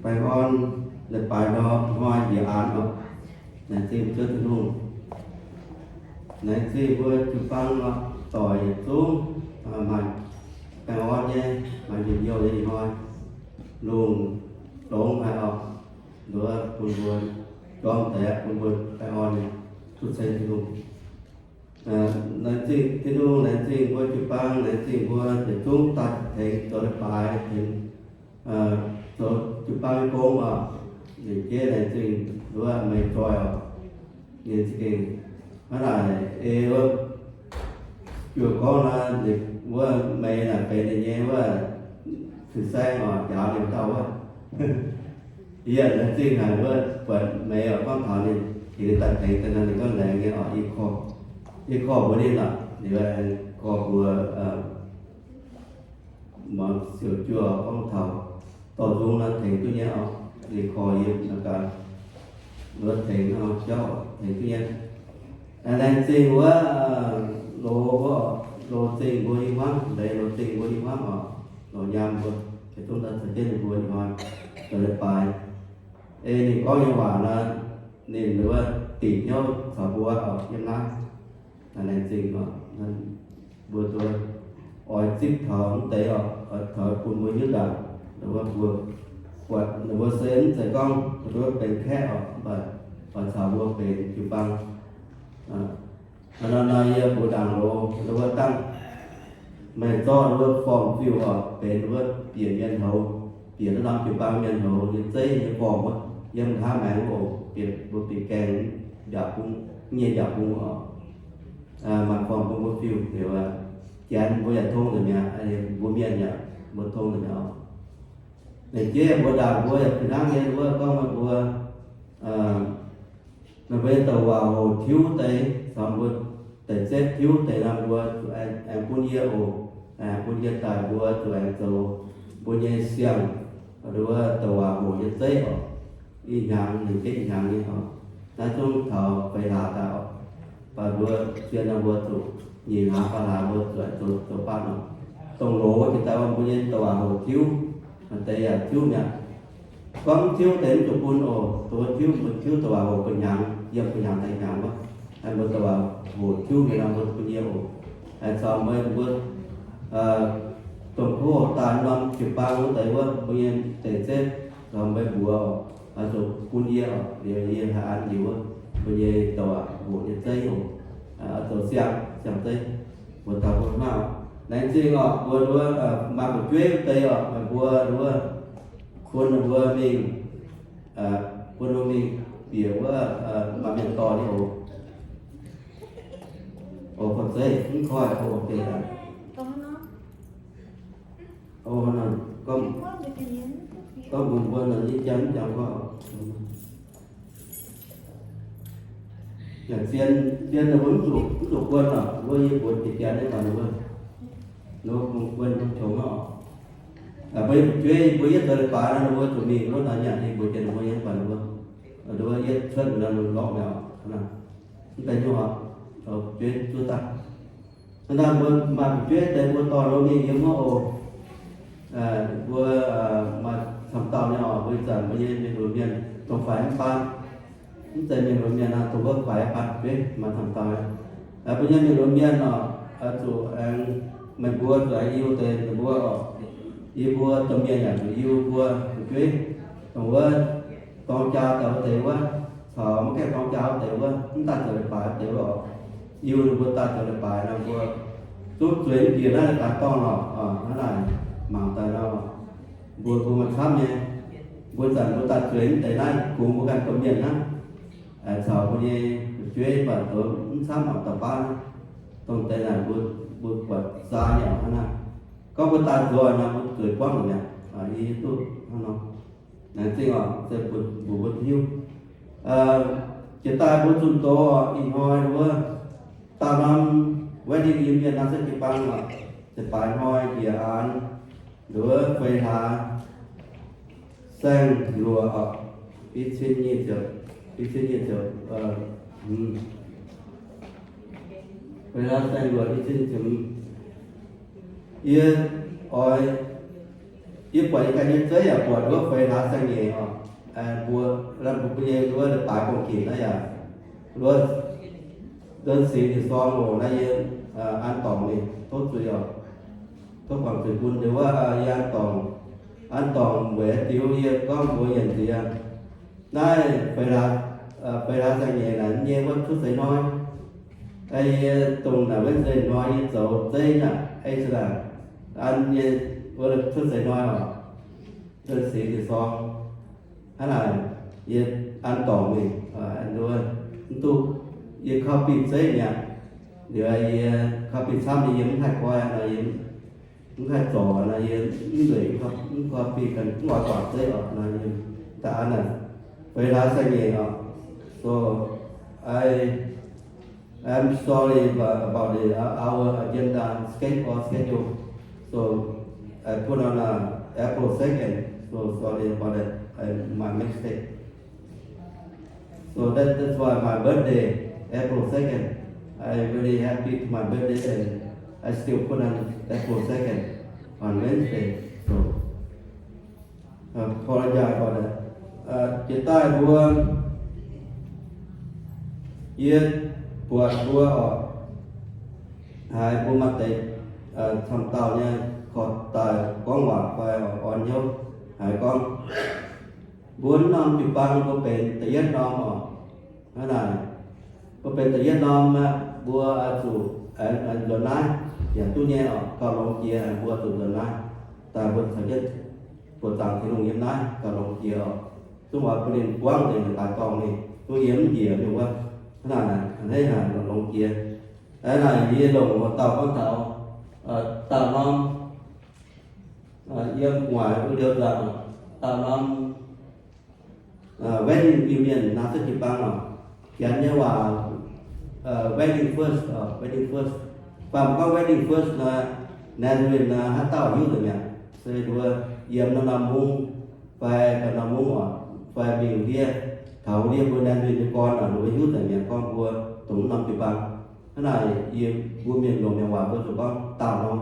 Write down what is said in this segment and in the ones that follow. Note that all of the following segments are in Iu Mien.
baengh orn leiz-baaix nor hnoi njiec aanx oc. Laengz zingh Ziouv Tin-Hungh. Laengz zingh mbuo jiu-baang oc, doic yietc zungv, maaih baengh orn nyei, maaih njien-youh nyei ih hnoi. Lungh longx haic oc. Nduov bun mbuo jorm deix bun mbuo baengh orn nyei, duqv ceng Tin-Hungh. Laengz zingh Tin-Hungh, laengz zingh mbuo jiu-baang, laengz zingh mbuo yietc zungv daaih tengx zoux leiz-baaix, tengx zoux jiu-baang nyei gong oc. Ninh jeiv laengz zingh nduov meih zoih oc. Ninh za'gengh hnangv naaic ei wuov, juoh gorngv naaiv, ninh wuov meih naaic benx ninh nyei wuov fin-saeng oc, njaaux ninh dauh wuov. Yie laengz zingh haic wuov, buatc meih oc, gorngv taux ninh, ninh daaih tengx daaih nor, ninh gorngv laengz nyei oc, i korv, i korv mbuox ninh oc, ninh korv mbuox muangx siouc juoh gorngv taux dorh nzung naaiv tengx duqv nyei oc, ninh korv yie naaiv gaax, wuov tengx jauv tengx duqv nyei. Laengz zingh wuov, loz, loz zingh mbuo i hmuangv, leiz loz zingh mbuo i hmuangv oc, loz nyaam mbuo, yietc zungv daaih caux jienv ninh mbuo ih hnoi zoux leiz-baaix. Ei ninh gorngv nyei waac naaiv, ninh wuov dingc hnyouv caux mbuo oc, yiem naaiv. Laengz zingh oc, mbuo duqv oix zipv taux mv deix oc, oix taux bun mbuo hiuv ndaangc, wuov mbuo buatc ninh mbuo se mv zeiz gorngv duqv benx kaeqv oc, mv baac oix caux mbuo benx jiu-baang. Hnangv naaiv nor yie mbuox ndaangc loz wuov dangh, meih zorqv wuov form-fiuv oc, benx wuov bieqc mienh houz, bieqc norm jiu-baang mienh houz nyei zeiv nyei form wuov, yiem nqa'haav maengx oc, bieqc mbuo bieqc gaengh mbiaauc bung, nyei mbiaauc bung oc. Maaih form bun mbuo fiuv liuz, janx mbuo yaac tong nzengc mi'aqv, mbuo mienh yaac mbuo tong nzengc mi'aqv oc. Laengz jeiv mbuo ndaangc mbuo yaac fih hnangv nyei wuov gorngv meih mbuo, meih mbuo nyei douc waac hoc tiuv deix caux mbuo deix setv tiuv deix nor, mbuo zuqc aengx bun yie oc. Aengx bun yie daaih mbuo zuqc aengx zoux mbuo nyei siang, wuov douc waac hoc nyei zeiv oc. Ih hnyangx, ninh jeiv ih hnyangx nyei oc. Naaiv zungv taux feix hlaax daaih oc. Baac mbuo zien nor mbuo zuqc nyic hlaax faam hlaax mbuo zuqc aengx zoux, zoux baan oc. Dongh loz jiex daaih mbuo nyei douc waac hoc tiuv, maaih deix yaac tiuv mi'aqv. Gorngv tiuv deix mv zuqc bun oc. Dongh wuov tiuv, mbuo tiuv douc waac hoc bun hnyangx, yiem bun hnyangx daaih hnyangx wuov. Mbuo douc waac hoc tiuv mi'aqv nor mbuo bun yie oc. Caux meih mbuo domh kuv hoc daaih norm jiu-baang wuov deix wuov, mbuo nyei deix setv caux meih mbuox oc, zuqc bun yie oc. Liuz yie haih an njiec wuov mbuo nyei douc waac hoc nyei zeiv oc. Zoux siang, siang zeiv, mbuo taux bun hnangv. Laengz zingh oc, mbuo wuov maaih fu'jueiv wuov deix oc, meih mbuo wuov bun ninh mbuo mingh, bun ninh mbuo mingh bieqc wuov maaih mienh dorh nyei oc. Oc, fam zeiv mv koiv oc, deix aqv. Oc, gorngv, gorngv mbuox mbuo nor, yie jangx mv jangx koiv oc. Zien, zien ninh mbuo mv zuqc, mv zuqc guon oc, mbuo yie mbuox jiex janx nyei mv baac ninh mbuo, ninh mbuo kungx guon mbuo qongx oc. Mbuo yie fu'jueiv, mbuo yietv zoux leiz-baaix nor, ninh mbuo zuqc mingh wuov nor nyanc, yie mbuox jiex ninh mbuo nyei mv baac ninh mbuo, ninh mbuo yietv cuotv nor ninh lorqc mi'aqv oc. Mv deix nyungc oc, fu'jueiv zuov daaih. Hnangv naaiv mbuo maaih fu'jueiv deix mbuo dorh ninh mingh yiem wuov oc. Mbuo maaih camv dauh nyei oc, mbuo ih zanc mbuo nyei mienh lunx mienh dongh faix mv baan, mv zeiz mienh lunx mienh aqv, dongh wuov faix baan fu'jueiv maaih camv dauh nyei. Mbuo nyei mienh lunx mienh oc, zuqc aengx, meih mbuo zuqc aengx Iu-Mienh deix ninh mbuo oc. Yie mbuo domh mienh yaac zuqc Iu-Mienh mbuo fu'jueiv. Dongh wuov dorng jaa daaih wuov deix wuov, caux maiv gaengh dorng jaa wuov deix wuov, mv daaih zoux leiz-baaix wuov deix wuov oc. Iu ninh mbuo daaih zoux leiz-baaix nor, mbuo zungv zueiz mv bieqc naaiv leiz-baaix dorngh oc. Hnangv naaic mangc daaih nor, mbuo, mbuo maaih camv nyei. Mbuo zanc mbuo daaih zueiz mv deix naaiv kungx mbuo ganh domh mienh hnangv. Caux mbuo nyei fu'jueiv mv baac zoux mv camv oc, da'baav dongh deix naaic mbuo, mbuo buatc zaa nyei oc hnangv naaic. Gorngv mbuo daaih nzoih nor, mbuo zueiz buangv nzengc mi'aqv. Yie duqv hnangv nor. Laengz zingh oc, se mbuox mbuo hiuv. Jiex daaih mbuo zunh doz oc, ih hnoi wuov, daauh norm wedding reunion naaiv se jiu-baang oc, se baaix hnoi njiec aanx, nduov feix hlaax saeng-luoqc oc, i cin nyic ziepc, i cin nyic ziepc, feix hlaax saeng-luoqc i cin nyic ziepc. Yie oix Yie buatc yie ganh nyei zeiv yaac buatc wuov feix hlaax saeng-nyeic oc. Mbuo, mbuo nyei wuov leiz-baaix gong-ginc naaiv yaac, wuov, เดือนสี่ nyei sorng oc, naaiv yie an dorngc ninh tov zuiz oc, tov guangc zuiz bun ninh wuov, yie an dorngc, an dorngc weic haaix diuc yie gorngv mbuox Yienc Nziex, naaiv feix hlaax, feix hlaax saeng-nyeic naaic nyei wuov cuotv seix hnoi, yie dongh naaic Wednesday hnoi yie zoux zeiv naaic, ei se naaic an nyei wuov cuotv seix hnoi oc, เดือนสี่ nyei sorng. Hnangv naaic, yie an dorngc mingh, mv duqv, yie copy zeiv mi'aqv. Liuz yie copy camv nyei, yie mv haih goiv nor, yie mv haih zorc nor, yie mv nzueic mv copy ganh, mv oix guangc zeiv oc nor, yie daaih an naaic feix hlaax saeng-nyeic oc. So I I'm sorry about, about the, uh, our agenda, sched-, or schedule. So I put on, uh, April second. So sorry about that. I, my mistake. So that, that's why my birthday, April second. I really happy to my birthday, and I still put on April second on Wednesday. So apologize about that. Jiex daaih mbuo, yie buatc mbuo oc, haiz mbuo maaih deix camv dauh nyei korv daaih gorngv waac fai orn hnyouv haiz gorngv, mbuo norm jiu-baang mbuo benx da'yietv norm oc. Hnangv naaic, mbuo benx da'yietv norm aqv, mbuo oix zuqc aengx nzuonx naaiv yaac duqv nyei oc. Gauh longx jiex mbuo zuqc nzuonx naaiv daaih, mbuo caux jienv buoqc zaangc Tin-Hungh yiem naaiv gauh longx jiex oc. Zungv oix bun ninh buangv nzengc, daaih dorngc ninh, zungv yie mv njiec nyungc wuov. Hnangv naaic, a'hneiv haic, longx jiex. Hnangv naaic, yie longc wuov dauh gorngv taux dauh norm yiem gu'nguaaic wuov liouh nzangc, dauh norm wedding reunion naaiv se jiu-baang oc. Janx nyei waac wedding first, wedding first. Mv baac gorngv wedding first nor, Nazarene nor, haaix dauh hiuv nzengc mi'aqv. Se mbuo yiem norm-norm mungv fai ganh norm mungv oc, fai mingh ndiev, taux ndiev mbuo Nazarene nyei gorn oc, ninh mbuo hiuv nzengc mi'aqv gorngv mbuo dongh norm jiu-baang. Hnangv naaic yie mbuo mienh longc mienh waac mbuo zuqc gorngv dauh norm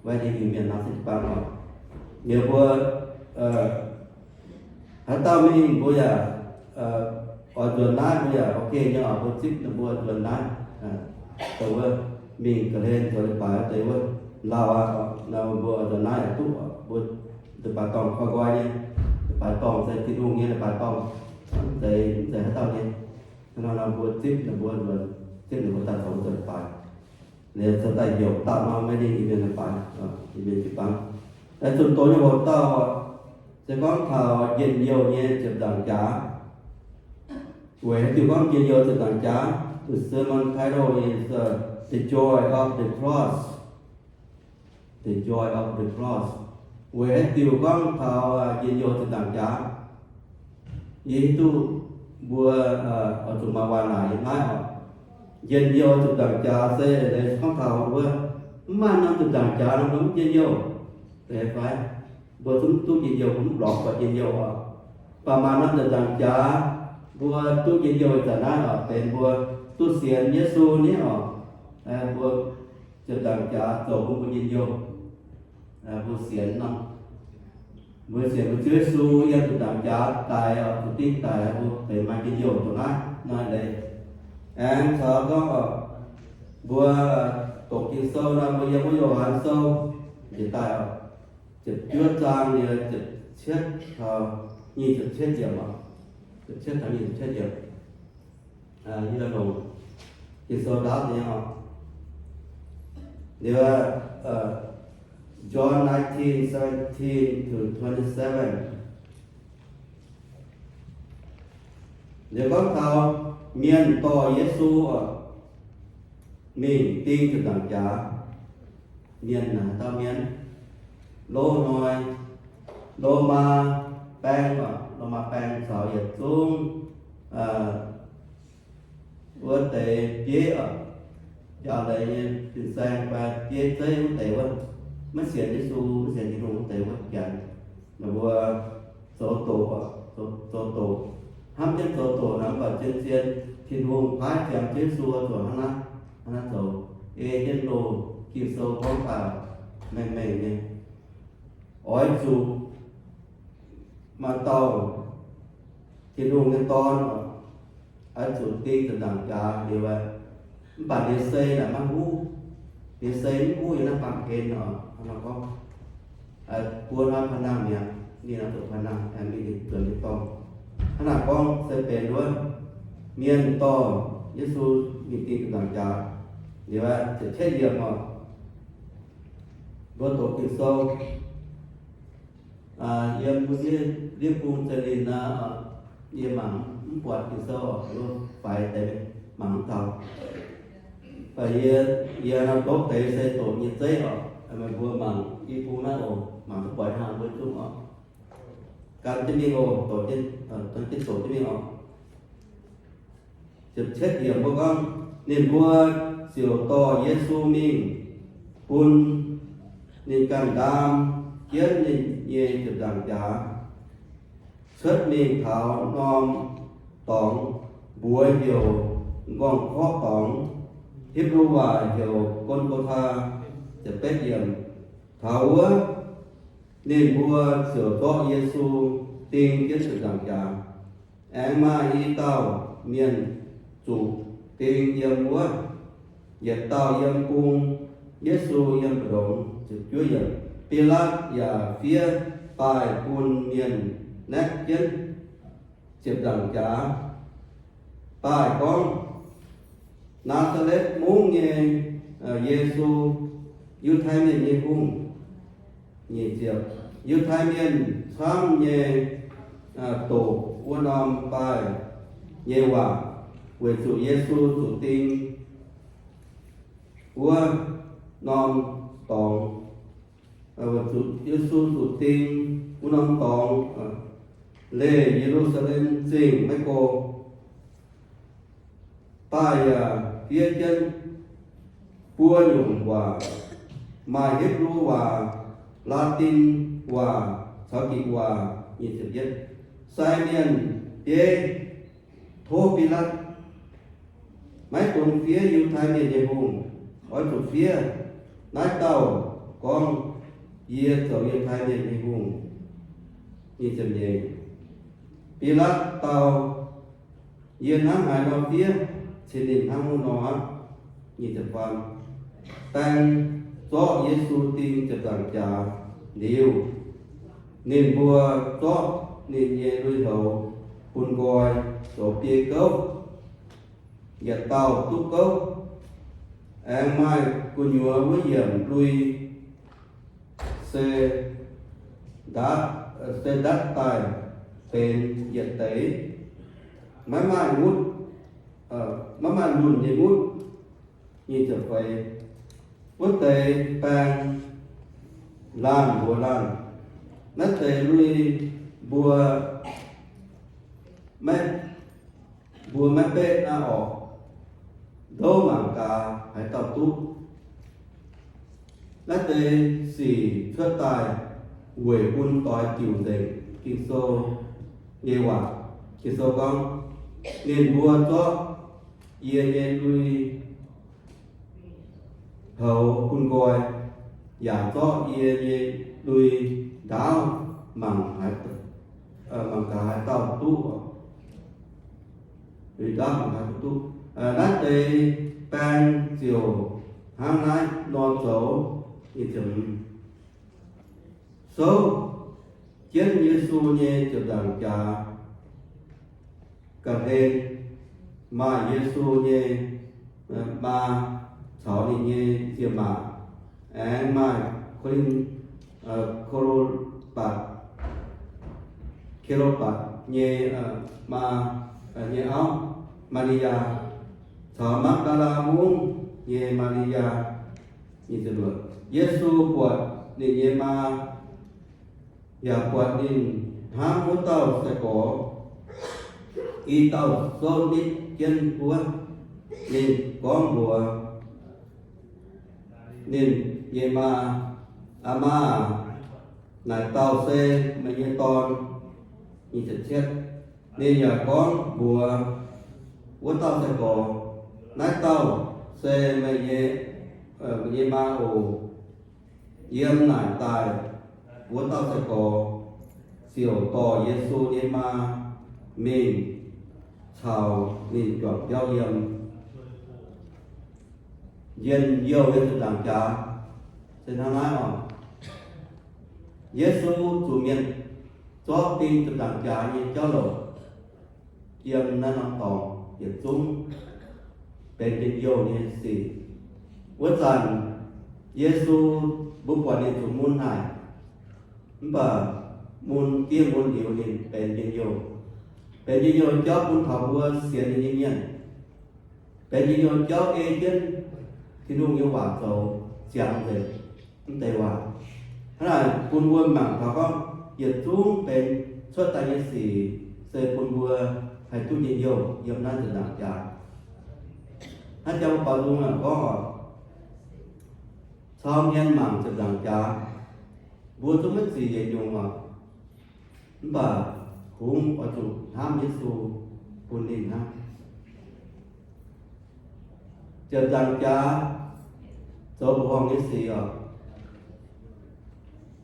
wedding reunion naaiv se jiu-baang oc. Ninh mbuo haaix dauh mingh mbuo yaac oix nzuonx naaiv, mbuo yaac ok nyei oc, mbuo zipv ninh mbuo nzuonx naaiv. Dongh wuov mingh ga'hlen zoux leiz-baaix deix wuov lauh aqv, mbuo oix nzuonx naaiv yaac duqv oc. Mbuo leiz-baaix dorngh koi nqoi nyei, leiz-baaix dorngh se Tin-Hungh nyei leiz-baaix dorngh, mv zeiz, mv zeiz haaix dauh nyei. Hnangv nor mbuo zipv ninh mbuo nzuonx, zipv ninh mbuo daaih zoux leiz-baaix. Liuz zoux daaih heuc dauh norm wedding reunion leiz-baaix, reunion jiu-baang. Zunh doz nyei hoc dauh se gorngv taux njien-youh nyei ziepc nzaangc jaax. Weic haaix diuc gorngv njien-youh ziepc nzaangc jaax? The sermon title is, uh, The Joy of the Cross. The Joy of the Cross. Weic haaix diuc gorngv taux njien-youh ziepc nzaangc jaax? Yie hiuv duqv mbuo oix zuqc maaih waac naaic yiem naaiv oc. Njien-youh ziepc nzaangc jaax se leiz gorngv taux wuov, mv maaih norm ziepc nzaangc jaax nor mbuo mv njien-youh. Zeiz fai? Mbuo zungv duqv njien-youh, mbuo mv lorz buatc njien-youh oc. Mv baac maaih norm ziepc nzaangc jaax mbuo duqv njien-youh ih zanc naaiv oc, benx mbuo duqv sienx Yesu nyei oc. Mbuo ziepc nzaangc jaax zoux bun mbuo njien-youh. Mbuo sienx nor, mbuo sienx mbuo Ziouv Yesu yiem ziepc nzaangc jaax daic oc, zuqc dingh daic, mbuo benx maaih njien-youh dongh naaiv nor leiz. Aengx caux gorngv oc, mbuo doqc Ging-Sou nor, mbuo yiem wuov Yo^han Sou njiec daaih oc, ziepc juov zaang liuz ziepc cietv taux nyic ziepc cietv yiemc oc. Ziepc cietv taux nyic ziepc cietv yiemc. Yie longc Ging-Sou ndaauv nyei oc. Liuz, John nineteen seventeen to twenty-seven. Liuz gorngv taux mienh dorh Yesu oc, mingh ding ziepc nzaangc jaax. Mienh naaic, dauh mienh, Lo hnoi, Lomaa baeng oc, Lomaa baeng caux yietc zungv wuov deix bieiv oc, njaaux leiz nyei fin-saeng fai bieiv zeiv wuov deix wuov, maiv sienx Yesu, maiv sienx Tin-Hungh wuov deix wuov janx, ninh mbuo zoux doqc oc, zoux, zoux doqc, hnamv jienv zoux doqc nor, mv baac zien-zien Tin-Hungh paaiv ziangx Ziouv Yesu zuqc hnangv naaiv, hnangv naaiv zoux, ei jienv loz Ging-Sou gorngv daaih mengh mengh nyei. Oix zuqc Maaih dauh Tin-Hungh nyei Dorn oc, oix zuqc ding ziepc nzaangc jaax liuz, mv baac ninh se naaic maiv huv. Ninh se mv huv yiem naaiv baamh gen oc. Hnangv naaic gorngv, buo hnoi paan nangh mi'aqv, ninh oix zuqc paan nangh aengx mingh nzuonx ninh dorngh. Hnangv naaic gorngv se benx wuov mienh dorh Yesu mingh ding ziepc nzaangc jaax liuz, ziepc cietv yiemc oc, mbuo doqc Ging-Sou yiem mbuo ndiev bung za'lin naaic, yie mangc mv buatc Ging-Sou oc, faix deix mangc mv taux. Mv baac yie, yie nor ndopv deix se doqc nyei zeiv oc. Meih mbuo mangc i bung naaiv oc, mangc mv buatc hnangv mbuo zungv oc. Gan jienv mingh oc, doqc jienv, doqc jienv mingh oc. Ziepc cietv yiemc mbuo gorngv, ninh mbuo ziouc dorh Yesu mingh bun ninh ganh ndaam jienv ninh nyei ziepc nzaangc jaax cuotv mingh taux norm dorngx, mbuox heuc M'nqorngv-Korqv Dorngx, Hipv^lu waac heuc Golgotha. Ziepc betv yiemc, taux wuov ninh mbuo ziouc zorqv Yesu ding jienv ziepc nzaangc jaax. Aengx maaih i dauh mienh zuqc ding yiem wuov, yietc dauh yiem bung, Yesu yiem mbu'ndongx. Ziepc juov yiemc, Bilaatv yaac fiev daaih bun mienh naeqv jienv ziepc nzaangc jaax daaih gorngv, Naa^saa^letv Mungv nyei Yesu, Yiutai Mienh nyei Hungh. Nyic ziepc, Yiutai Mienh camv nyei doqc wuov norm daaih nyei waac, weic zuqc Yesu zuqc ding wuov norm dorngx, weic zuqc Yesu zuqc ding wuov norm dorngx, leih Ye^lu^saa^lem Zingh maiv go. Daaih yaac fiev jienv buo nyungc waac, maaih Hipv^lu waac, Laa^tin waac caux Gikc waac. Sai mienh bieiv tov Bilaatv, Maiv dungx fiev Yiutai Mienh nyei Hungh. Oix zuqc fiev naaiv dauh gorngv, Yie zoux Yiutai Mienh nyei Hungh. Bilaatv dau, Yie hnangv haaix nor fiev, cin ninh hnangv wuov nor aqv. Baeng zorqv Yesu ding ziepc nzaangc jaax liuz, ninh mbuo zorqv ninh nyei lui-houx bun nqoi zoux biei gouv, yietc dauh duqv gouv. Aengx maaih gu'nyuoz wuov yiemc lui se ndatv, se ndatv daaih benx yietc deix, maiv maaih mutv, maiv maaih lunh nyei mutv. Wuov deix baeng laanh mbuox laanh, Naaiv deix lui mbuo maiv, mbuo maiv betv naaiv orqc? Ndouv mangc gaax haaix dauh duqv. Naaiv deix sic cuotv daaih weic bun doix diuc nzengc Ging-Sou nyei waac. Ging-Sou gorngv, Ninh mbuo zorqv yie nyei lui-houx bun nqoi, yaac zorqv yie nyei lui-ndaauv mangc gaax haaix dauh duqv. Lui-ndaauv mangc gaax haaix dauh duqv. Naaiv deix baeng ziouc hnangv naaiv nor zoux. Souv jienv Yesu nyei ziepc nzaangc jaax ga'hlen, maaih Yesu nyei maa caux ninh nyei nziemc-maac, aengx maaih Ko^lin, Ko^lo^mbatc, Ke^lo^mbatc nyei maa nyei auv, Maa^li^yaa, caux Magv^ndaa^laa Mungv nyei Maa^li^yaa. Yesu buatc ninh nyei maa, yaac buatc ninh hnamv wuov dauh sai-gorx, i dauh souv nitv jienv wuov. Ninh gorngv mbuox ninh nyei maa, Aa maa, naaic dauh se meih nyei dorn. Ninh yaac gorngv mbuox wuov dauh sai-gorx, Naaiv dauh se meih nyei, meih nyei maa oc. Yiem naaic daaih wuov dauh sai-gorx ziouc dorh Yesu nyei maa mingh caux ninh juangc biauv yiem njien-youh nyei ziepc nzaangc jaax. Se hnangv naaiv oc, Yesu zuqc mienh zorqv ding ziepc nzaangc jaax nyei jauv louc yiem naaiv norm dorngx yietc zungv benx njien-youh nyei sic. Wuov zanc Yesu, mbuo buatc ninh zuqc mun haic, mv baac mun diev mun liuz ninh benx njien-youh. Benx njien-youh jauv bun taux mbuo sienx ninh nyei mienh. Benx njien-youh jauv ei jienv Tin-Hungh nyei waac zoux ziangx nzengc mv deix waac. Hnangv naaic bun mbuo mangc taux gorngv yietc zungv benx cuotv daaih nyei sic se bun mbuo haih duqv njien-youh yiem naaiv ziepc nzaangc jaax. Hnangv jang mbuo baaux nzung gorngv oc, cau hmien mangc ziepc nzaangc jaax, mbuo zungv maiv zic yietc nyungc oc. Mv baac kungx oix zuqc hnamv Yesu bun ninh hnangv. Ziepc nzaangc jaax zoux mbuoqc horngh nyei sic oc.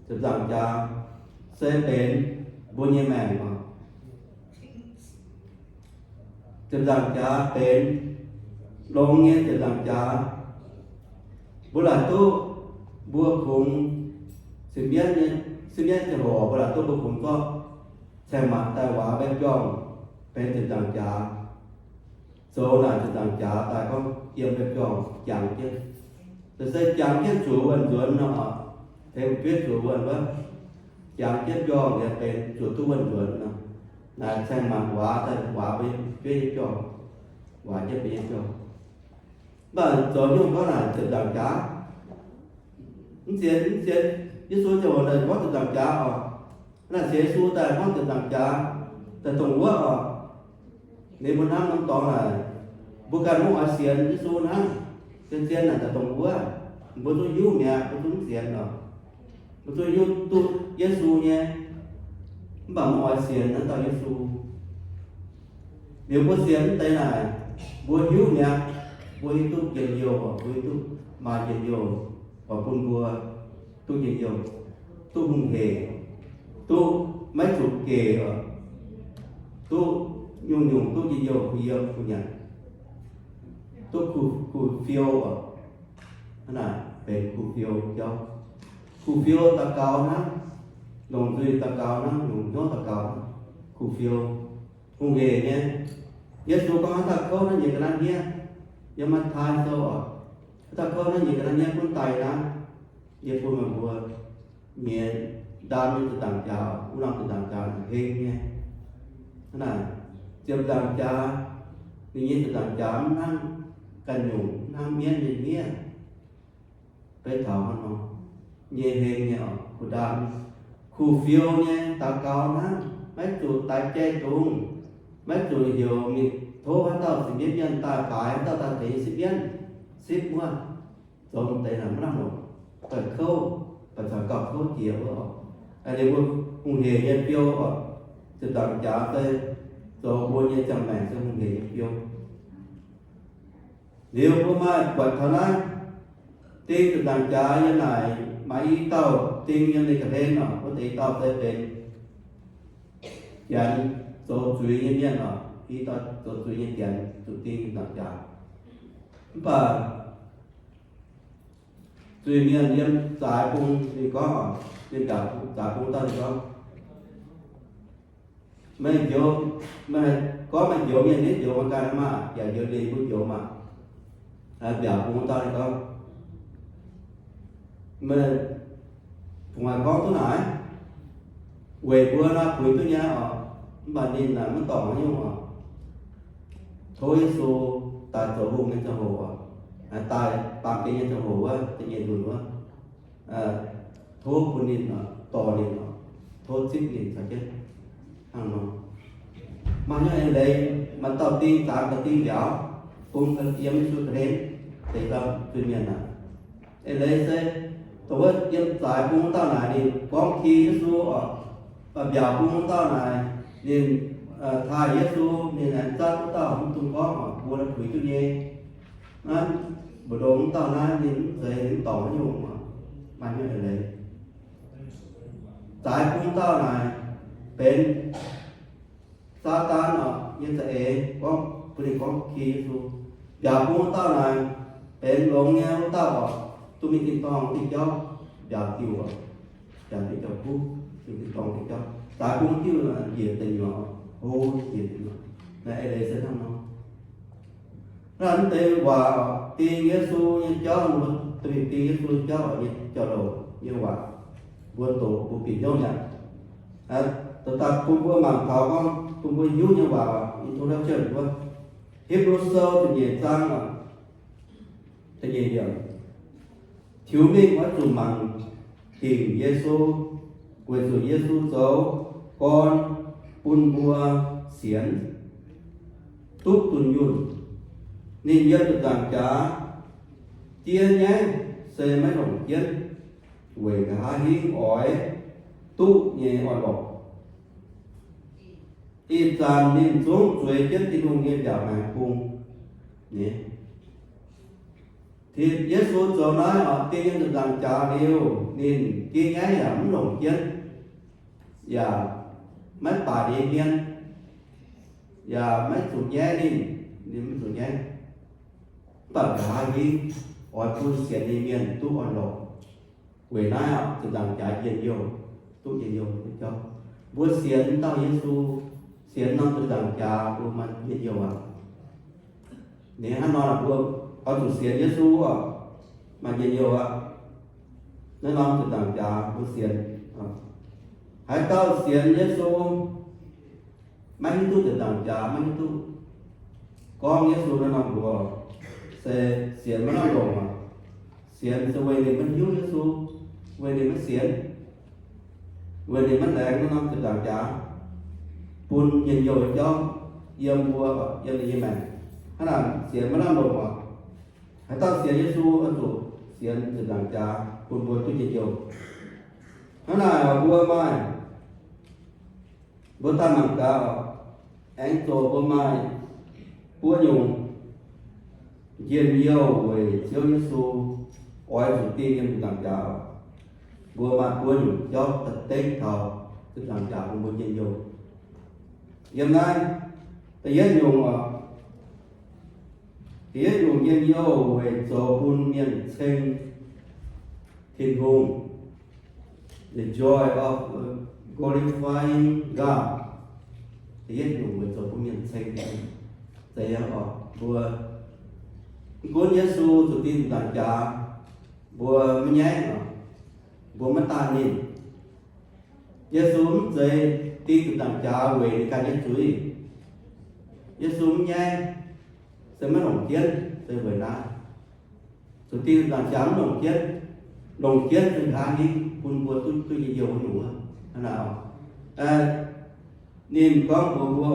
Ziepc nzaangc jaax se benx mbuo nyei maengc oc. Ziepc nzaangc jaax benx longx nyei ziepc nzaangc jaax. Mbuo laaic duqv, mbuo kungx sipv mienv nyei, sipv mienv ziangh hoc mbuo laaic duqv mbuo kungx zorqv caengh maanc daaih waac mbei biorngh benx ziepc nzaangc jaax. Zoux naaic ziepc nzaangc jaax daaih gorngv yiem mbei biorngh jangx jienv. Se se jangx jienv zuqc wuonh nzuonx nor, tengx fu'jueiv zuqc wuonh wuov, jangx jienv biorngh liuz benx zuqc duqv wuonh nzuonx nor. Naaic caengh maanc waac daaih waac mbei fu'jueiv nyei biorngh, waac jienv mbei nyei biorngh. Mv baac zoux nyungc gorngv naaic ziepc nzaangc jaax, mv sienx, mv sienx Yesu ziangh hoc naaic gorngv ziepc nzaangc jaax oc. Naaic sienx Yesu daaih gorngv ziepc nzaangc jaax daaih dongh wuov oc. Ninh mbuo hnamv norm dorngx naaic, mbuo ganh mv oix sienx Yesu hnangv. Zien-zien naaic daaih dongh wuov, mbuo zungv hiuv mi'aqv, mbuo zungv mv sienx oc. Mbuo zungv hiuv duqv Yesu nyei, mv baac mv oix sienx naaiv dauh Yesu. Liuz mbuo sienx mv deix naaic, mbuo hiuv mi'aqv, mbuo hiuv duqv njien-youh, mbuo hiuv duqv maaih njien-youh, oix bun mbuo duqv njien-youh, duqv hungh heic, duqv maiv zuqc gec oc, duqv nyungc-nyungc duqv njien-youh, kuh yiem kuh nyanc, duqv kuh, kuh fiou oc. Hnangv naaic benx kuh fiou jauv. Kuh fiou daux gaux hnangv, longc nzuih daux gaux hnangv, longc hnyouv daux gaux hnangv, kuh fiou, hungh heic nyei. Yesu gorngv haaix dauh kouv naaiv nyeic ga'naaiv hniev, yiem Matv^taai Sou oc, haaix dauh kouv naaiv nyeic ga'naaiv hniev gunv daaih naaiv, yie bun meih mbuo nyei ndaam nyei ziepc nzaangc jaax, wuov norm ziepc nzaangc jaax heng nyei. Hnangv naaic, ziepc nzaangc jaax, ninh nyei ziepc nzaangc jaax mv hnangv ganh nyungc, mv hnangv mienv nyei hniev. Beiv taux hnangv nor, nyei heng nyei oc, kuh ndaam, kuh fiou nyei, daux gaux hnangv, maiv zuqc daix jai dungz, maiv zuqc heuc mingh tov haaix dauh cin-mienv mienh daaih baaix haaix dauh daaih tengx sipv mienv, sipv wuov, zoux deix naaic mv lamh longc, daaih kouv, baac caux gauh kouv jiex wuov oc. Aa, ninh mbuo hungh heic nyei fiou oc, ziepc nzaangc jaax se zoux mbuo nyei ziangh maengc se hungh heic nyei fiou. Liuz mbuo maaih buatc taux naaiv ding ziepc nzaangc jaax yiem naaic, maaih i dauh ding yiem ninh ga'hlen oc, wuov deix i dauh se benx Janx zoux zuiz nyei mienh oc, i dauh zoux zuiz nyei Janx zuqc ding ziepc nzaangc jaax. Mv baac zuiz-mienh yiem zaaix bung ninh gorngv oc, yiem zaaix bung, zaaix bung dauh ninh gorngv, meih njoux, meih gorngv meih njoux mienh nitv njoux meih ganh maah, yaac njoux ndeic mbuo njoux maah. Mbiaauc bung wuov dauh ninh gorngv, meih fungc haic gorngv duqv naaic, weic mbuo naaiv puix duqv nyei oc, mv baac ninh naaic maiv dorngc haaix nyungc oc. Tov Yesu daaih zoux hungh nyei ziangh hoc oc, daaih baamh gen nyei ziangh hoc wuov, da'nyeic nzunc wuov, tov bun ninh oc, dorh ninh oc, tov zipv ninh caux jienv hnangv nor. Maaih hnyouv eix leiz, maaih dauh ding zaangc ga'ding mbiauz, bung yiem Yesu ga'hlen deix dauh zuiz-mienh aac. Eix leiz se dongh wuov yiem zaaix bung wuov dauh naaic ninh gorngv ki Yesu oc. Mv baac mbiaauc bung wuov dauh naaic ninh taaih Yesu, ninh aengx zatv wuov dauh mv dungx gorngv oc, mbuo naaiv puix duqv nyei. Naaiv mbu'ndongx wuov dauh naaiv ninh mv zeiz, ninh mv dorngc haaix nyungc oc. Maaih hnyouv eix leiz. Zaaix bung dauh naaic, benx Saadaan oc nyei za'eix gorngv, bun ninh gorngv ki Yesu. Mbiaauc bung wuov dauh naaic benx longx nyei wuov dauh oc, duqv mingh tin-dorngh diuh jauv, mbiaauc diuh oc, mbiaauc diuh jauv-kuv, mingh tin-dorngh diuh jauv. Zaaix bung diuh njiec deic nyuoqc, hlo njiec deic nyuoqc. Naaiv eix leiz se hnangv nor. Naaiv mv deix waac ding Yesu nyei jauv, mbuo da'mingh ding Yesu nyei jauv nyei jauv-louc nyei waac, mbuo doqc mbuo bieqc hnyouv mi'aqv. Daaih bun mbuo mangc taux gorngv bun mbuo hiuv nyei waac, introduction wuov, Hipv^lu Sou ziepc nyeic zaang, da'nyeic yiemc. Tiux mingh oix zuqc mangc dingc Yesu, weic zuqc Yesu zoux gorn bun mbuo sienx, duqv dunh yunh. Ninh yiem ziepc nzaangc jaax, diev nyaiv se maiv longc jienv, weic nqa'haav hingv oix duqv nyei orn-lorqc. Ih zanc ninh zungv zueiz jienv Tin-Hungh nyei mbiaauc hmaengx bung. Ninh, Yesu zoux naaiv oc, ding yiem ziepc nzaangc jaax liuz, ninh diev nyaiv yaac mv longc jienv, yaac maiv baaix nyei hmien, yaac maiv zuqc nyaiv ninh, ninh mv zuqc nyaiv. Mv baac nqa'haav hingv oix bun sienx nyei mienh duqv orn-lorqc. Weic naaiv oc, ziepc nzaangc jaax njien-youh, duqv njien-youh nyei jauv. Mbuo sienx dauh Yesu, sienx norm ziepc nzaangc jaax mbuo maaih njien-youh aqv. Ninh hnangv nor, mbuo oix zuqc sienx Yesu oc, maaih njien-youh aqv. Naaiv norm ziepc nzaangc jaax mbuo sienx, haaix dauh sienx Yesu maiv hiuv duqv ziepc nzaangc jaax, maiv hiuv duqv gorngv Yesu naaiv norm mbuox se sienx maiv lamh longc aqv. Sienx se weic ninh maiv hiuv Yesu, weic ninh maiv sienx, weic ninh maiv laengz naaiv norm ziepc nzaangc jaax bun njien-youh nyei jauv yiem mbuo, yiem ninh nyei maengc. Hnangv naaic sienx maiv lamh longc aqv. Haaix dauh sienx Yesu oix zuqc sienx ziepc nzaangc jaax bun mbuo duqv njien-youh. Hnangv naaic mbuo maaih, mbuo daaih mangc gaax, aengx zoqc mbuo maaih buo nyungc njien-youh weic Ziouv Yesu oix zuqc dingh yiem ziepc nzaangc jaax. Mbuo maaih buo nyungc jauv daaih dengv taux ziepc nzaangc jaax bun mbuo njien-youh. Yiem naaiv da'yietv nyungc oc, da'yietv nyungc njien-youh weic zoux bun mienh ceng Tin-Hungh, the joy of glorifying God. Da'yietv nyungc weic zoux bun mienh ceng Tin-Hungh. Zeiz oc, mbuo mv gunv Yesu zuqc dingh ziepc nzaangc jaax, mbuo maiv nyaiv oc, mbuo maiv daaih ninh. Yesu mv zeiz dingh ziepc nzaangc jaax weic ninh ganh nyei zuiz. Yesu mv nyaiv, se maiv longc jienv, se weic naaiv. Zuqc dingh ziepc nzaangc jaax mv longc jienv. Longc jienv se nqa'haav hingv bun mbuo duqv, duqv njien-youh wuov nyungc wuov. Hnangv naaic, ninh gorngv mbuox mbuo,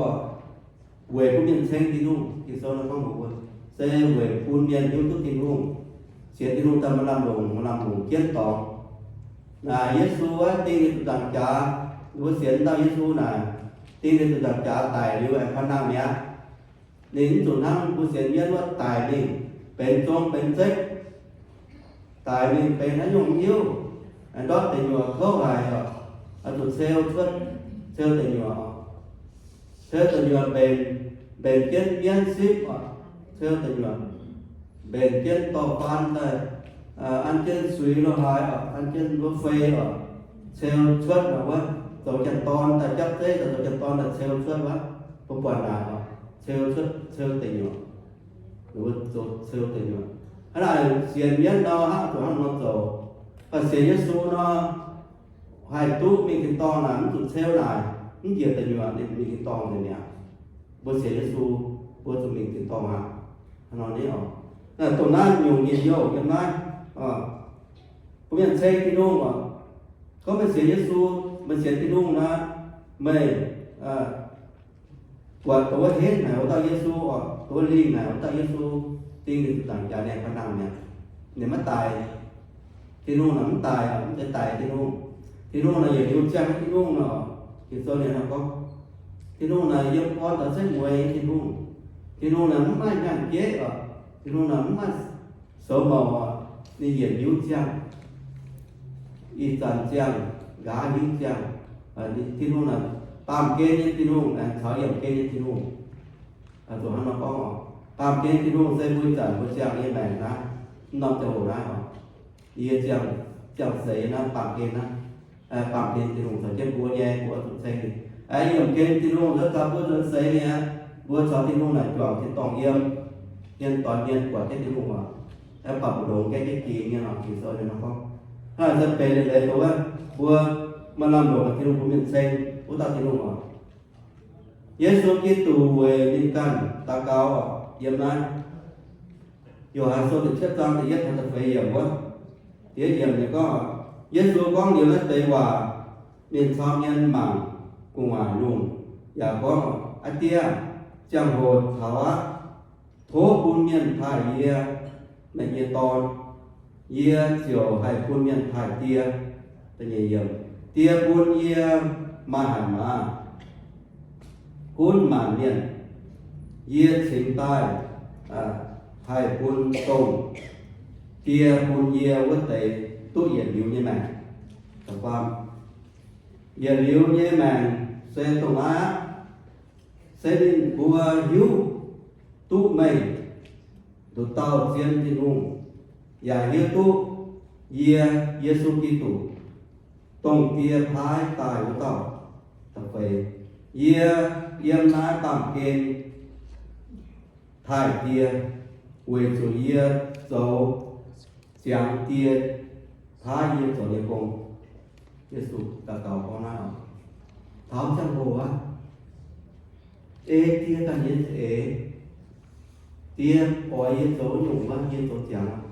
weic bun mienh ceng Tin-Hungh. Ging-Sou nor gorngv mbuox mbuo, se weic bun mienh hiuv duqv Tin-Hungh, sienx Tin-Hungh daaih maaih lamh longc, maaih lamh longc jienv dorngx. Naaic Yesu wuov dingh ziepc nzaangc jaax, mbuo sienx dauh Yesu naaic, dingh ziepc nzaangc jaax daic liuz aengx koi nangh mi'aqv. Ninh mv zuqc hnangv mbuo sienx mienv wuov daic mingh benx zong benx zekv, daic mingh benx haaix nyungc mv hiuv, ndortv deic nyuoqc kouv haic oc, oix zuqc ceu cuotv, ceu deic nyuoqc, ceu deic nyuoqc mbenc, mbenc jienv mienv sipv oc, ceu deic nyuoqc mbenc jienv dorh faan daaih, an jienv suix lo haaix oc, an jienv wuov fei oc, ceu cuotv oc, wuov zoux janx-dorn daaih japv zeiv daaih zoux janx-dorn daaih ceu cuotv wuov, mbuo buatc naaic oc, ceu cuotv ceu deic nyuoqc, ceu deic nyuoqc. Hnangv naaic sienx mienv nor hnangv zuqc hnangv nor zoux. Mv baac sienx Yesu nor, haih duqv mingh tin-dorngh naaic, mv zuqc ceu naaic, mv njiec deic nyuoqc ninh mingh tin-dorngh nzengc mi'aqv. Mbuo sienx Yesu, mbuo zuqc mingh tin-dorngh aqv. Hnangv nor ni oc. Naaiv dongh naaiv nyungc njien-youh yiem naaiv. Bun mienh ceng Tin-Hungh oc. Gorngv meih sienx Yesu, meih sienx Tin-Hungh naaic, meih buatc dongh wuov henv naaic wuov dauh Yesu oc, dongh wuov lingh naaic wuov dauh Yesu, dingh ninh ziepc nzaangc jaax, ninh koi nangh mi'aqv. Ninh maiv daic. Tin-Hungh naaic mv daic, mv zeiz daic Tin-Hungh. Tin-Hungh naaic yietc liuz ziangh Tin-Hungh nor, Ging-Sou ninh nor gorngv, Tin-Hungh naaic yiem gorn taux setv mueiz nyei Tin-Hungh. Tin-Hungh naaic mv maaih hnyangx-jeiv oc. Tin-Hungh naaic mv maaih soux mouc oc. Ninh yietc liuz ziangh, ih zanc ziangh, nqa'haav hingv ziangh. Tin-Hungh naaic Baamh gen nyei Tin-Hungh, aengx caux yiemh gen nyei Tin-Hungh. Zuqc hnangv nor gorngv oc, baamh gen Tin-Hungh se mbuo ih zanc mbuo ziangh nyei maengc naaiv, norm ziangh hoc naaiv oc, yie ziangh, ziangh seix naaiv baamh gen naaiv, baamh gen Tin-Hungh caux jienv mbuo nyei, mbuo zuqc ceng ninh. Yiemh gen Tin-Hungh se caux mbuo nzuonx seix nyei aqv. Mbuo caux Tin-Hungh naaic juangc tin-dorngh yiem, hmien doix hmien buatc jienv Tin-Hungh oc. Mv baac mbuo longx gaengh jienv jiex nyei oc, Ging-Sou nyei nor gorngv. Naaiv se benx leiz dongh wuov mbuo maaih lamh longc Tin-Hungh bun mienh ceng wuov dauh Tin-Hungh oc. Yesu Giduc weic ninh ganh daux gaux oc, yiem naaiv Yo^han Sou ziepc cietv zaang da'yietv taux da'feix yiemc wuov, da'yietv yiemc ninh gorngv, Yesu gorngv liuz naaiv deix waac, ninh cau mienh mangc gu'nguaaic lungh yaac gorngv, Aa Die, ziangh hoc taux aqv. Tov bun mienh taaih yie, meih nyei dorn. Yie ziouc haih bun mienh taaih Die. Die bun yie maaih haic maaz, gunv maanc mienh. Yie cingx daaih haih bun dongh Die bun yie wuov deix duqv yietc liuz nyei maengc. Yietc liuz nyei maengc se dongh naaiv aqv. Se ninh mbuo hiuv duqv meih, nduqc dauh zien Tin-Hungh, yaac hiuv duqv yie, Yesu Giduc, dongh Die paaiv daaih wuov dauh. Yie yiem naaiv baamh gen taaih Die, weic zuqc yie zoux ziangx Die paaiv yie zoux nyei gong. Yesu daux gaux gorngv naaiv oc. Taux ziangh hoc aqv, ei Die ganh nyei za'eix. Die oix yie zoux nyungc wuov, yie zoux ziangx aqv.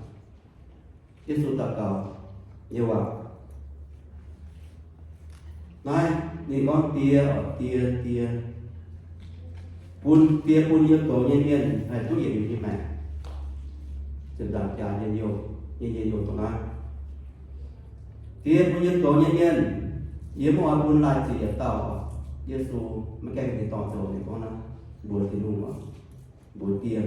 Yesu daux gaux nyei waac. Naaiv ninh gorngv Die oc, Die, Die, bun, Die bun yie goux nyei mienh haih duqv yietc liuz nyei maengc. Ziepc nzaangc jaax nyei youh, nyei, nyei youh dongh naaiv. Die bun yie goux nyei mienh, yie mv oix bun laanh ziqc yietc dauh oc. Yesu maiv gaengh ninh dorngc zoux, ninh gorngv naaiv mbuox Tin-Hungh oc, mbuox Die.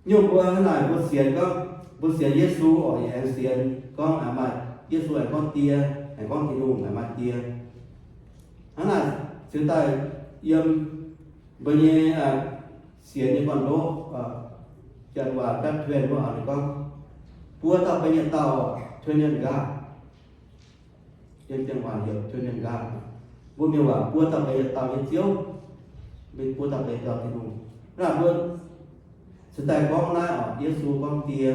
Nyungc mbuo hnangv naaic mbuo sienx gorngv, mbuo sienx Yesu oc, yie aengx sienx gorngv aengx maaih Yesu, aengx gorngv Die, aengx gorngv Tin-Hungh, aengx maaih Die. Hnangv naaic cingx daaih yiem mbuo nyei sienx nyei gorn-ndoqv, janx waac Dutch Trinity wuov ninh gorngv, buo dauh benx yietc dauh, Trinity God. Yiem janx waac heuc Trinity God. Mbuo mienh waac buo dauh benx yietc dauh nyei Ziouv, mbuo buo dauh benx yietc dauh Tin-Hungh. Hnangv naaic mbuo cingx daaih gorngv naaiv oc, Yesu gorngv Die,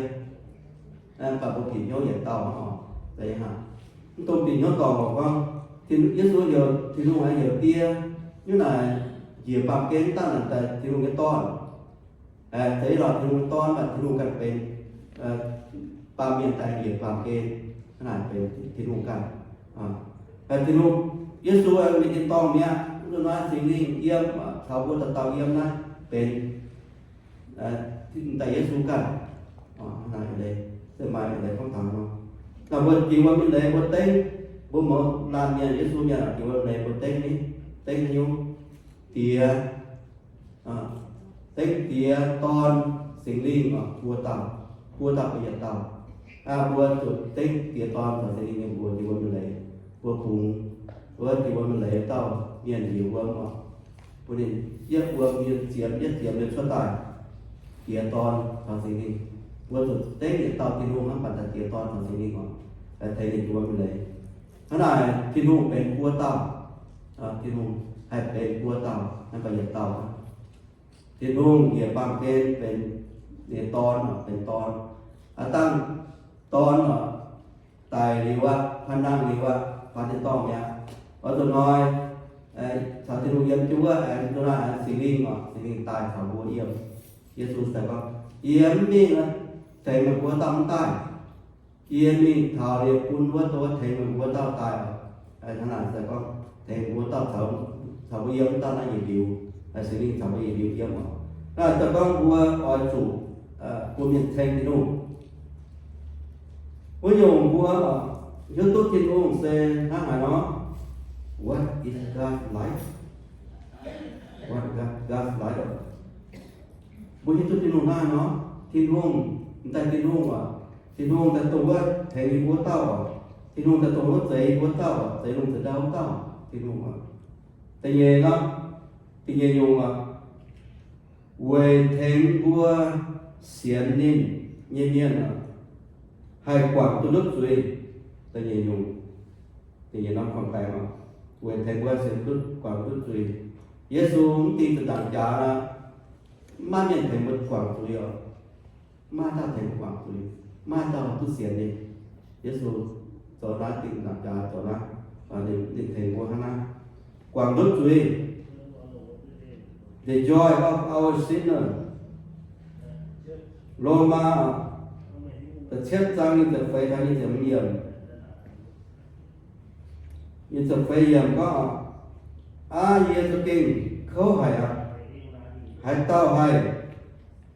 mv baac mbuo bieqc hnyouv yietc dauh hnangv oc. Mv dungx bieqc hnyouv dorngc oc, gorngv Yesu heuc Tin-Hungh heuc Die, nyungc naaic njiec baamh gen mv dangh naaic daaih Tin-Hungh nyei Dorn. Zeiz lorqc, Tin-Hungh nyei Dorn, mv baac Tin-Hungh ganh benx baamh mienh daaih njiec baamh gen, hnangv naaic benx Tin-Hungh ganh. Tin-Hungh, Yesu mingh tin-dorngh mi'aqv, mv dungx naaiv Singx Lingh yiem caux mbuo dauh dauh yiem naaiv benx daaih Yesu ganh. Naaiv se maaih leiz gorngv taux nor. Naaic mbuo jiex wuom nyei leiz mbuo dengv, mbuo mouz laanh mienh, Yesu mienh jiex wuom leiz mbuo dengv ni, dengv nyungc diex, dengv Diex, Dorn, Singx Lingh oc, buo dauh, buo dauh benx yietc dauh. Mbuo zuqc dengv Diex, Dorn caux Singx Lingh nyei mbuox jiex wuom nyei leiz, mbuo bungx, mbuo jiex wuom nyei leiz dauh mienh njiec wuom oc. Bun ninh yietv wuom, yietv ziemx, yietv ziemx nyei cuotv daaih. Diex, Dorn caux Singx Lingh, mbuo zuqc dengv yietc dauh Tin-Hungh hnangv, baac daaih Diex, Dorn caux Singx Lingh oc, tengx ninh jiex wuom nyei leiz. Hnangv naaic Tin-Hungh benx buo dauh. Tin-Hungh haih benx buo dauh, mv baac yietc dauh. Tin-Hungh njiec baamh gen benx ninh Dorn oc, benx Dorn. Aav dangh Dorn oc, daic liuz aqv, faanv nangh liuz aqv, faanv tin-dorngh mi'aqv. Oix zuqc hnoi caux Tin-Hungh yiem jienv wuov, aengx duqv naaiv aengx Singx Lingh oc, Singx Lingh daaih caux mbuo yiem. Yesu daaih gorngv, Yie mv mingh tengx meih mbuo dauh mv daaih. Yie mingh taux liuz bun wuov, wuov tengx meih mbuo dauh daaih oc. Hnangv naaic se gorngv tengx mbuo dauh caux, caux mbuo yiem mv dauh naaiv yietc liuz, Singx Lingh caux mbuo yietc liuz yiem oc. Naaiv se gorngv mbuo oix zuqc bun mienh ceng Tin-Hungh. Wuov nyungc mbuo hiuv duqv Tin-Hungh se hnangv haaix nor? What is God's life? What is God's life? Mbuo hiuv duqv Tin-Hungh hnangv haaix nor? Tin-Hungh, m'daaih Tin-Hungh oc. Tin-Hungh daaih dongh wuov tengx yie mbuo dauh oc. Tin-Hungh daaih dongh wuov zeix yie mbuo dauh oc, zeix lungh zeix ndau wuov dauh. Tin-Hungh oc. Da'nyeic norm, da'nyeic nyungc oc, weic tengx mbuo sienx ninh nyei mienh oc, haih guangc duqv ndutv zuiz. Da'nyeic nyungc, da'nyeic norm korv-baengx oc, weic tengx mbuo sienx ndutv, guangc ndutv zuiz. Yesu mv dingh ziepc nzaangc jaax, mv maaih mienh tengx mbuo guangc zuiz oc. Mv maaih dauh tengx mbuo guangc zuiz, mv maaih dauh duqv sienx ninh. Yesu zoux naaiv dingh nzaangc jaax zoux naaiv, ninh tengx mbuo hnangv naaiv, guangc ndutv zuiz. The joy of our sinner. Lomaa da'cietv zaang nyic ziepc feix taux nyic ziepc hmz yiemc. Nyic ziepc feix yiemc gorngv, aav, yie za'gengh kouv haic aqv. Haaix dauh haih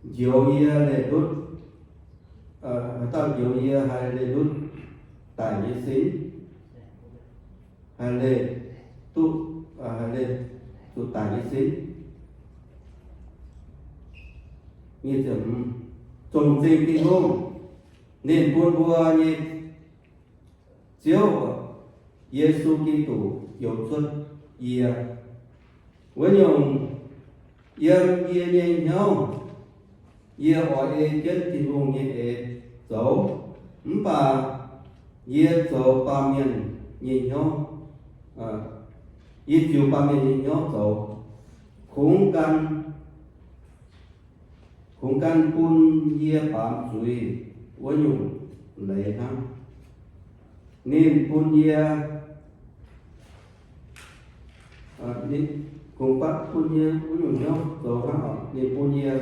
njoux yie leih ndutv? Haaix dauh njoux yie haih leih ndutv daic nyei sin? Haih leih duqv, haih leih zuqc daic nyei sin? Zongc zingh Tin-Hungh, ninh bun mbuo nyei Ziouv, Yesu Giduc, njoux cuotv yie. Wuov nyungc, yiem yie nyei hnyouv, yie oix ei jienv Tin-Hungh nyei eix zoux, mv baac yie zoux baamh mienh nyei hnyouv, yie ziux baamh mienh nyei hnyouv zoux, kungx gan kungx gan bun yie baamz zuiz wuov nyungc leiz hnangv. Ninh bun yie, kungx gan bun yie wuov nyungc hnyouv zoux hnangv oc. Ninh bun yie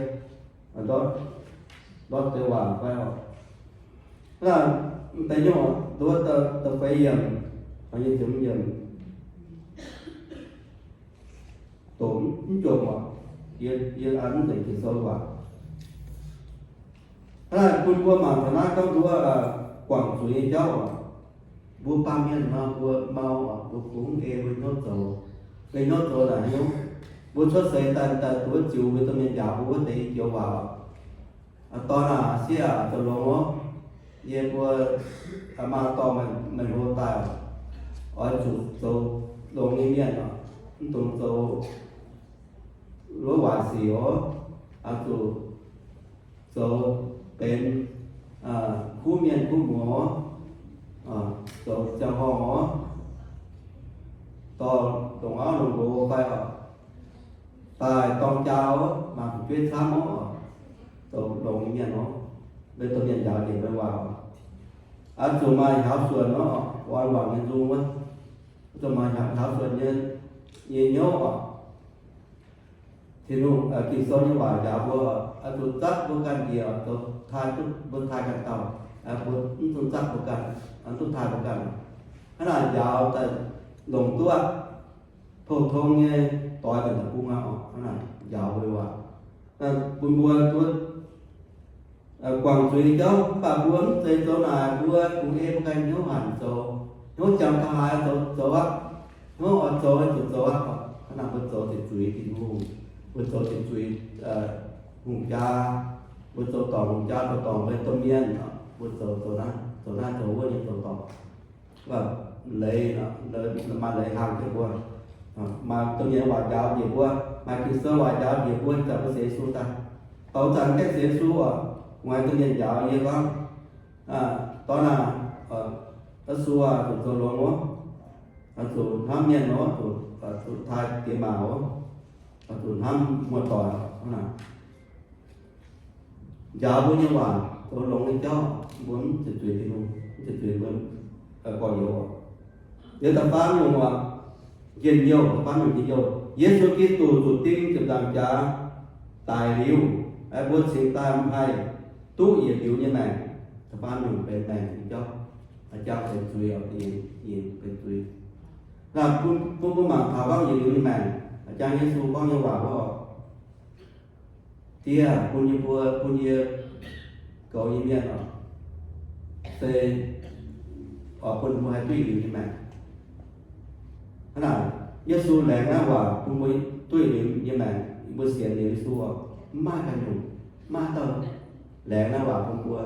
ndortv, ndortv deix waac fai oc. Naaiv deix nyungc, da'feix yiemc, doqc mv jomc oc. Yie, yie an mv nzengc Ging-Sou waac. Hnangv naaic bun mbuo mangc taux naaiv gorngv nduov guangc zuiz nyei jauv oc. Mbuo baamh mienh nor, mbuo mau oc, mbuo kungx ei mbuo hnyouv zoux. Mbuo hnyouv zoux naaic hnyouv. Mbuo cuotv seix daaih, daaih duqv ziux mbuo domh mienh njaaux mbuo wuov deix joux waac oc. Dorn aac, sieqv aac, zoux longx oc. Yie mbuo maa dorh meih hlo daaih oc. Oix zuqc zoux longx nyei mienh oc. Mv dungx zoux luov waaic sic oc. Oix zuqc zoux benx kuv mienh kuv muoz, zoux ziangh horngh oc, dorh longc auv longc nqox fai oc, daaih dorng jaa oc, maaih fu'jueiv camv oc, zoux longx nyei mienh oc, mbuo domh mienh njaaux njiec mbuo waac oc. Oix zuqc maaih njaaux suonc oc, oix wangc nyei nzung wuov, zuqc maaih njaaux suonc nyei, nyei hnyouv oc. Tin-Hungh, Ging-Sou nyei waac njaaux mbuo, oix zuqc zatv mbuo ganh njiec, zoux taaih duqv mbuo taaih ganh dauh, mbuo mv zuqc zatv mbuo ganh, mv zuqc taaih mbuo ganh. Hnangv naaic njaaux daaih longc duqv aqv. Pou-tong nyei doix daaih deic-bung aqv oc. Hnangv naaic njaaux mbuo waac, bun mbuo duqv guangc zuiz nyei jauv. Mv baac mbuo mv zeiz zoux naaic, mbuo kungx ei mbuo ganh hnyouv hanc zoux, hnyouv jangx taux haaix zoux, zoux aqv. Hnyouv oix zoux, zuqc zoux aqv. Hnangv naaic mbuo zoux ziepc zuiz Tin-Hungh, mbuo zoux ziepc zuiz hungh jaa, mbuo zoux dorngc hungh jaa, zoux dorngc mbuo domh mienh, mbuo zoux, zoux naaiv, zoux naaiv, zoux wuov nyei zoux dorngc. Leiz, maaih leiz hlang jienv mbuo, maaih domh mienh waac njaaux njiec mbuo, maaih Ging-Sou waac njaaux njiec mbuo, zanc mbuo sienx Yesu daaih. Douz zanc gaengh sienx Yesu oc, muangx domh mienh njaaux yie gorngv, dorn aac, Yesu aah, zuqc zoux longx oc, zuqc hnamv mienh oc, zuqc taaih diex maac oc, zuqc hnamv muoz-doic. Njaaux mbuo nyei waac zoux longx nyei jauv, mbuo mv ziepc zuiz Tin-Hungh, mv ziepc zuiz mbuo gorx-youz oc. Liuz da'faam nyungc oc, njien-youh, da'faam nyungc njien-youh, Yesu Giduc zuqc ding ziepc nzaangc jaax daic liuz, mbuo cingx daaih mv haih duqv yietc liuz nyei maengc. Da'faam nyungc benx maengc nyei jauv, jangx benx zuiz oc, benx zuiz. Naaiv bun mbuo mangc taux gorngv yietc liuz nyei maengc, jangx Yesu gorngv nyei waac wuov oc. Diex bun yie mbuo, bun yie goux nyei mienh oc, se oix bun mbuo haih duqv yietc liuz nyei maengc. Hnangv naaic, Yesu laengz naaiv waac bun mbuo duqv yietc liuz nyei maengc. Mbuo sienx liuz Yesu oc, mv maaih ganh nyungc, mv maaih dauh laengz naaiv waac bun mbuo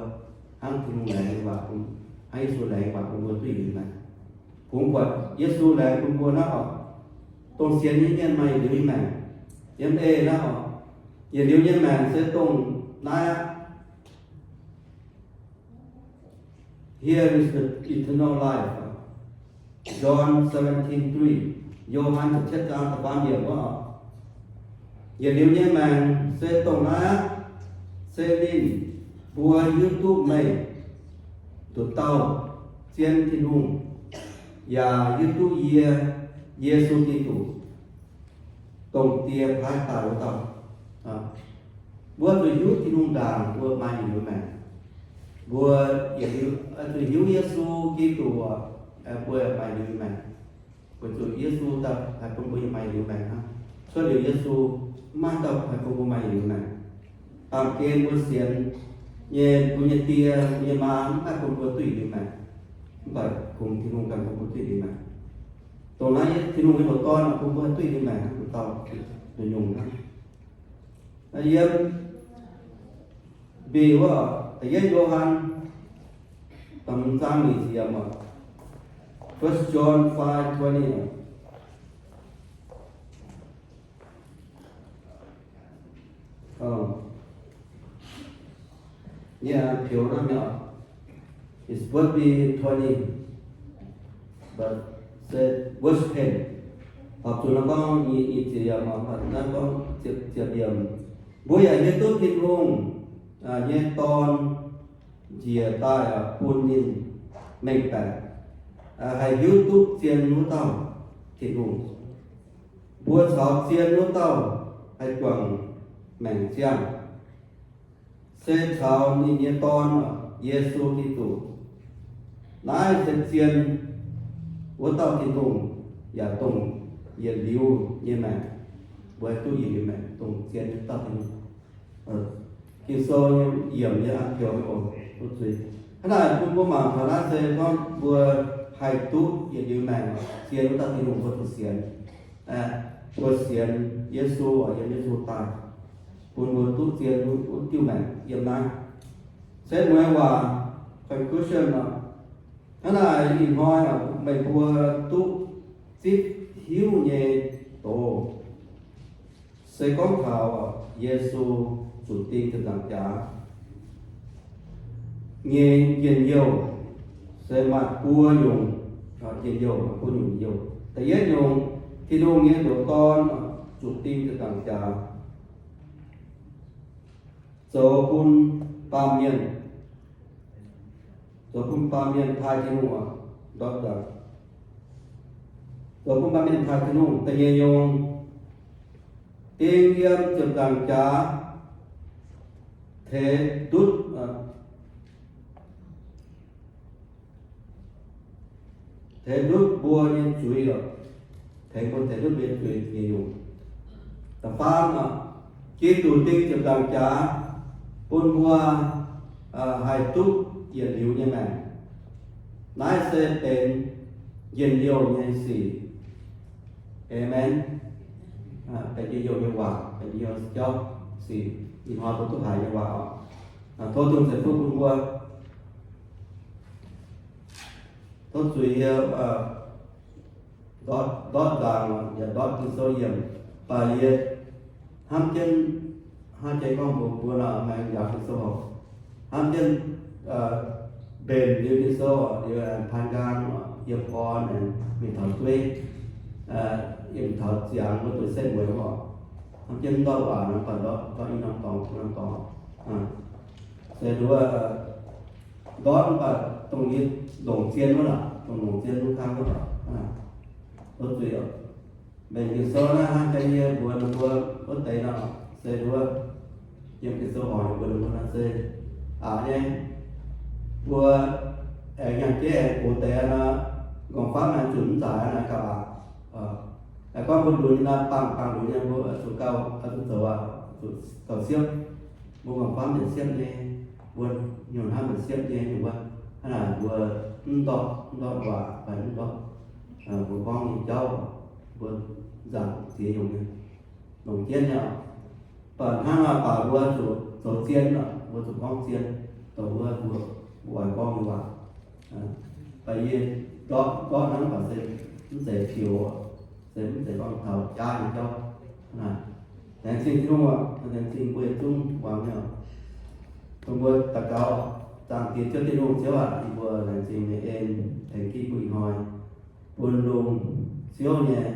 hnangv Tin-Hungh laengz nyei waac bun, hnangv Yesu laengz nyei waac bun mbuo duqv yietc liuz maengc. Kungx buatc Yesu laengz bun mbuo naaiv oc, Dongh sienx nyei mienh maaih yietc liuz nyei maengc. Yiem eix naaiv oc, yietc liuz nyei maengc se dongh naaiv aqv. Here is the eternal life. John seventeen three, Yo^han ziepc cietv zaang da'faam yiemc wuov. Yietc liuz nyei maengc se dongh naaiv aqv, se ninh mbuo hiuv duqv meih nduqc dauh zien Tin-Hungh, yaac hiuv duqv yie, Yesu Giduc, dongh Die paaiv daaih wuov dauh. Mbuo zuqc hiuv Tin-Hungh ndaangc mbuo maaih yietc liuz maengc. Mbuo yietc liuz, zuqc hiuv Yesu Giduc, mbuo maaih yietc liuz maengc. Weic zuqc Yesu daaih haih bun mbuo maaih yietc liuz maengc hnangv. Cuotv liuz Yesu, maiv maaih dauh haih bun mbuo maaih yietc liuz maengc. Baamh gen mbuo sienx nyei, mbuo nyei die, mbuo nyei maa maiv haih bun mbuo duqv yietc liuz maengc. Mv baac kungx Tin-Hungh ganh bun mbuo duqv yietc liuz maengc. Dongh naaiv Tin-Hungh nyei ndoqc Dorn bun mbuo duqv yietc liuz maengc hnangv, dauh nduqc nyungc hnangv. Yiem mbic wuov, da'yietv Yo^han, da'hmz zaang nyic ziepc yiemc oc. First John five twenty. Yie piou naaiv nyei oc. It's supposed to be twenty, but said verse ten. Horpc zuqc naaiv gorngv nyic, nyic ziepc yiemc, naaiv gorngv ziepc, ziepc yiemc. Mbuo yaac hiuv duqv Tin-Hungh nyei Dorn njiec daaih bun ninh mengh baeqc, haih hiuv duqv zien wuov dauh Tin-Hungh. Mbuo caux zien wuov dauh haih juangc maengc ziangh, se caux ninh nyei Dorn, Yesu Giduc. Naaiv se zien wuov dauh Tin-Hungh, yaac dongh yietc liuz nyei maengc. Mbuo haih duqv yietc liuz maengc, dongh zien wuov dauh Tin-Hungh. Ging-Sou nyei yiemc nyei an pioux nyei oc, duqv zuiz. Hnangv naaic bun mbuo mangc taux naaiv se gorngv mbuo haih duqv yietc liuz maengc, zien wuov dauh Tin-Hungh mbuo zuqc sienx. Mbuo sienx Yesu, yiem Yesu daaih, bun mbuo duqv zien wuov diuh maengc yiem naaiv. Se mueiz waac, conclusion oc. Hnangv naaic ih hnoi meih mbuo duqv zipv hiuv nyei doz, se gorngv taux Yesu zuqc ding ziepc nzaangc jaax nyei njien-youh, se maaih buo nyungc njien-youh, maaih buo nyungc njien-youh. Da'yietv nyungc, Tin-Hungh nyei ndoqc Dorn zuqc ding ziepc nzaangc jaax, zoux bun baamh mienh, zoux bun baamh mienh taaih Tin-Hungh oc, ndortv nzaangc, zoux bun baamh mienh taaih Tin-Hungh. Da'nyeic nyungc, ding yiem ziepc nzaangc jaax, tengx ndutv, tengx ndutv mbuo nyei zuiz oc. Tengx mbuo, tengx ndutv mbuo nyei zuiz nyei nyungc. Da'faam oc, Giduc ding ziepc nzaangc jaax bun mbuo haih duqv yietc liuz nyei maengc. Naaiv se benx njien-youh nyei sic. Aamen. Benx njien-youh nyei waac, benx njien-youh jauv sic, ih hnoi mbuo duqv haiz nyei waac oc. Tov Tin-Hungh ceix fuqv bun mbuo. Tov zuiz yie ndortv nzaangc yaac ndortv Ging-Sou yiemc, baac yie hnamv jienv, hnangv jiex gorngv mbuo, mbuo nor maengx njaaux Ging-Sou oc, hnamv jienv mbenc liuz Ging-Sou oc, liuz aengx paan nqaang oc, yiem orn aengx mingh taux dueiv, yiem taux ziangx wuov duqv setv mueiz oc. Hnamv jienv ndortv waac nor, baac ndortv, ndortv i norm dorngx, i norm dorngx. Se nduov, ndortv mv baac dongh yie longc zien wuov lorqc, dongh longc zien wuov kangv wuov lorqc. Tov zuiz oc. Mbenc Ging-Sou naaiv hnangv jang yie mbuox ninh mbuo wuov deix nor, se nduov, yiem Ging-Sou horngc mbuox ninh mbuo nor se aqc nyei. Mbuo aengx nyaanh jeiv aengx gox deix nor, nqorngv-famv aengx zunc mv zaaix naaic gauh aqc. Aengx gorngv mbuo lunx nyei nor, bangh bangh lunx nyei mbuo zuqc gauh, zuqc zoux aqv, zuqc gauh siepv. Mbuo nqorngv-famv mbenc siepv nyei, mbuo nyungc hnamv mbenc siepv nyei, ninh mbuo hnangv naaic mbuo mv ndortv, mv ndortv waac fai mv ndortv mbuo gorngv nyei jauv, mbuo nzaangc ziex nyungc nyei, longc jienv nyei. Baac hnangv naaic baac mbuo zuqc zoux zien oc, mbuo zuqc gorngv zien, dongh wuov mbuo, mbuo oix gorngv nyei waac. Baac yie ndortv, ndortv hnangv baac se mv zeiz pioux oc. se mv zeiz gorngv taux jaav nyei jauv. Laengz zingh Tin-Hungh aac, laengz zingh mbuo yietc zungv muangx nyei. Dongh mbuo daux gaux, Zaangc Diex Ziouv Tin-Hungh, Ziouv aac, yie mbuo laengz zingh meih en tengx jienv mbuo ih hnoi bun lungh Ziouv nyei,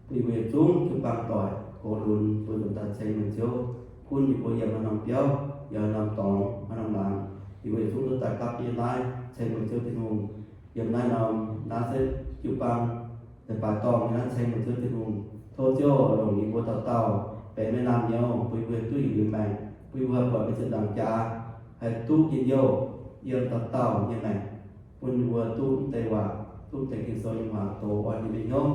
bun yie mbuo yietc zungv jiu-baang doic gox lunx mbuo nzuonx daaih ceng meih Ziouv, gunv yie mbuo yiem haaix norm biauv, yiem haaix norm dorngx, haaix norm laangz, yie mbuo yietc zungv duqv daaih gapv jienv naaiv ceng meih Ziouv Tin-Hungh. Yiem naaiv norm naaiv se jiu-baang deix baaix dorngh nyei naaiv ceng meih Ziouv Tin-Hungh. Tov Ziouv longc yie mbuo dauh dauh benx meih naamh nyouz, bun yie mbuo duqv yietc liuz maengc, bun yie mbuo buatc meih ziepc nzaangc jaax haih duqv njien-youh yiem dauh dauh nyei maengc, bun yie mbuo duqv mv deix waac, duqv mv deix Ging-Sou nyei waac dox orn yie mbuo nyei hnyouv.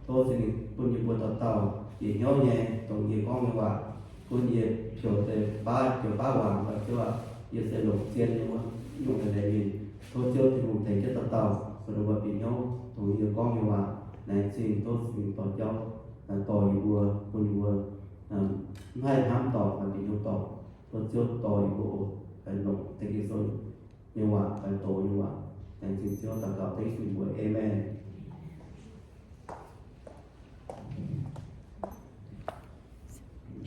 Tov Singx Lingh bun yie mbuo dauh dauh bieqc hnyouv nyei dongh yie gorngv nyei waac, bun yie piouc deix baav, piouc baav waac, Ziouv aac, yie se longc zien nyei wuov nyungc deix leiz mingh. Tov Ziouv Tin-Hungh tengx jienv dauh dauh, bun ninh mbuo bieqc hnyouv dongh yie gorngv nyei waac. Laengz zingh tov Singx Lingh dorh jauv, dorh yie mbuo, bun yie mbuo mv haih hnamv dorngc, mv baac bieqc hnyouv dorngc. Tov Ziouv dorh yie mbuo oc, longc deix Ging-Sou nyei waac, dox nyei waac. Laengz zingh Ziouv, daux gaux dengv Yesu mbuox, Aamen.